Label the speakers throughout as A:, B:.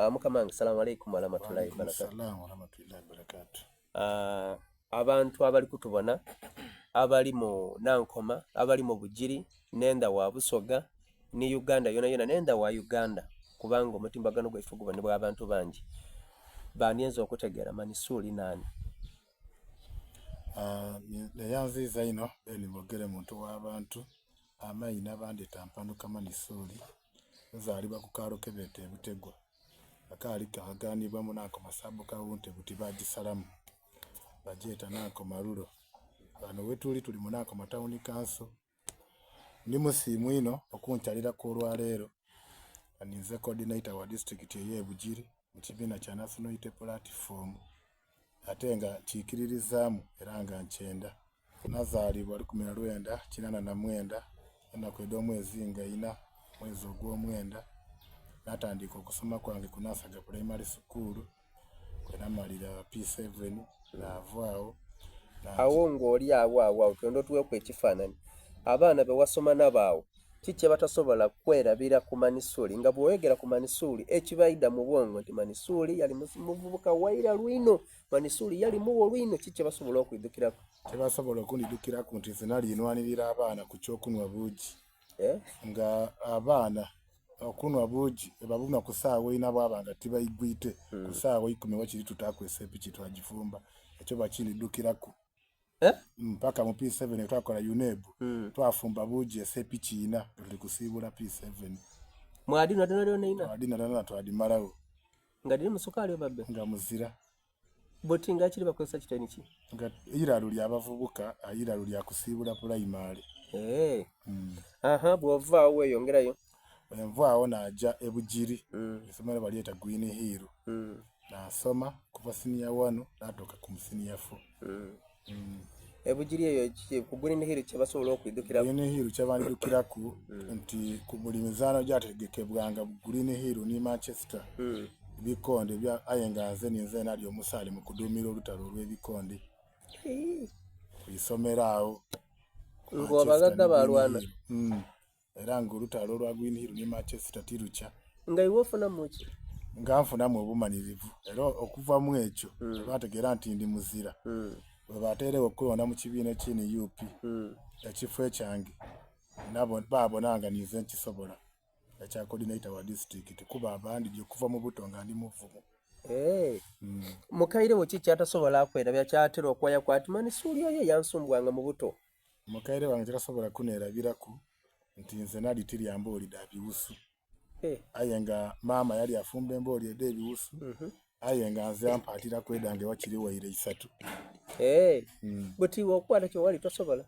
A: Ah, mukama wange salamu alaikum warahmatullahi wabarakatuh.
B: Salaam warahmatullahi wabarakatuh.
A: Ah, abantu abali kutubona abali mu Nankoma, abali mu Bugiri, nenda wa Busoga ni Uganda yona yona nenda wa Uganda kubanga omutimbagano gwaife gubonebwa abantu bangi bandyenze okutegeera Manisuuli naani?
B: Ah, neyanziiza inho Ben Bogere muntu w'abantu amaina bandheta Mpanuka Manisuuli nzaalibwa ku kaalo kebeeta e Butegwa akaali kaghagaanibwa mu Nankoma Sub County buti baagisalamu bagyeta Nankoma Rural. Ghano wetuli tuli mu Nankoma Town Council. Ndi musiimu inho okunkyaliraku olwaleero nga ninze coordinator wa disitulikiti ey'e Bugiri mu kibiina kya National Unity Platform ate nga nkikiririzaamu era nga nkyenda. Nazaalibwa 1989 enaku edh'omwezi nga ina omwezi ogw'omwenda natandiika okusoma kwange ku Nasaga Primary School kwenamalira P7 nava agho.
A: Agho ng'oli agho agho agho twenda otuweeku ekifaananyi. Abaana be wasoma nabo agho ki kye batasobola kwerabira ku Manisuuli? Nga bw'oyogera ku Manisuuli ekibaidha mu bwongo nti Manisuuli yali muvubuka wa iralu inho, Manisuuli yali muwolu inho, ki kye basobola okwidhukiraku?
B: Kyebasobola okundidhukiraku nti nze nali nwanirira abaana ku ky'okunhwa buugi.
A: Eh?
B: Nga abaana okunhwa buugi bwebabunhwa ku saawa eina bwaba nga tibaigwite, ku saawa eikumi wakiri tutaaku esepiki twagifumba. Ekyo bakindidhukiraku.
A: Eh?
B: Mpaka mu P7 twakola UNEB,
A: Mm.
B: twafumba buugi esepiki ina nga tuli kusiibula P7.
A: Mwadhinhwa dhoonadhoona ina?
B: Twadhinhwa dhoonadhoona twadhimalagho.
A: Nga dhirimu sukaali oba bbe?
B: Nga muzira.
A: Buti nga ekiri bakozesa kiteni ki?
B: Nga iralu lya bavubuka, iralu lya kusiibula pulayimale.
A: Eeh.
B: Mm.
A: Aha, bw'ova agho weeyongerayo.
B: Bwenva agho naaja e Bugiri,
A: Mm.
B: eisomero balyeta Green Hill.
A: Mm.
B: Nasoma kuva siniya wanu natuuka ku siniya fo.
A: Mm.
B: Mm.
A: E Bugiri eyo ki, ku Green Hill kye basobola okwidhukiraku?
B: Green Hill kye bandidhukiraku nti ku buli mizaano gyategekebwanga Green Hill ni Manchester
A: Mm.
B: bikonde bya aye nga nze ninze nali omusaale mu kuduumira olutalo olw'ebikonde ku isomero agho.
A: Ng'abagagga balwana.
B: Mm. Era nga olutalo olwa Green Hill ni Manchester tirukya.
A: Nga iwe ofunamu ki?
B: Nga nfunamu obumanhirivu era okuva mu ekyo
A: Mm.
B: bategeera nti ndi muzira.
A: Mm.
B: Bwe bateeregho okulonda mu kibiina eki NUP
A: Mm.
B: ekifo ekyange nabo baabona nga ninze nkisobola ekya coordinator wa disitulikiti kuba abandhi okuva mu buto nga ndi muvumu.
A: Eeh.
B: Mm.
A: Mukaire wo ki ky'atasobola kwerabira ky'atera okwayaku ati Manisuuli oyo yansumbwanga mu buto?
B: Mukaire wange ky'atasobola kuneerabiraku nti nze nali tirya mbooli dha biwusu.
A: Eh.
B: Aye nga maama yali afumba embooli edh'ebiwusu
A: Mm -hmm.
B: aye nga nze ampaatiraku edhange wakiri waire isatu.
A: Eeh.
B: Mm.
A: Buti iwe okukwata kye wali tosobola?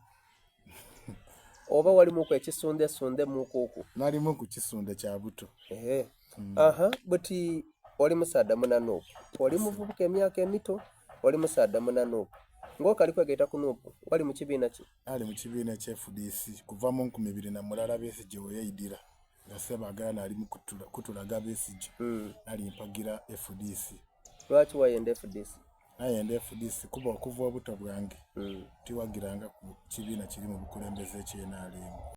A: Oba walimuku ekisundesunde mukuuku?
B: Nalimuku kisunde kya buto.
A: Eeh.
B: Mm.
A: Aha, buti oli musaadha muna Nuupu. Oli muvubuka emyaka emito, oli musaadha muna Nuupu. Ng'okali kwegaita ku Nuupu, wali mu kibiina ki?
B: Nali mu kibiina ekya FDC kuva mu 2001 Besigye we yaidhira nga Ssebaagala naali mu kutulaga Besigye
A: Mm.
B: nali mpagira FDC.
A: Lwaki wayenda FDC?
B: Nayenda FDC kuba okuva obuto bwange
A: Mm.
B: tiwagirangaku kibiina kiri mu bukulembeze ekya NRM.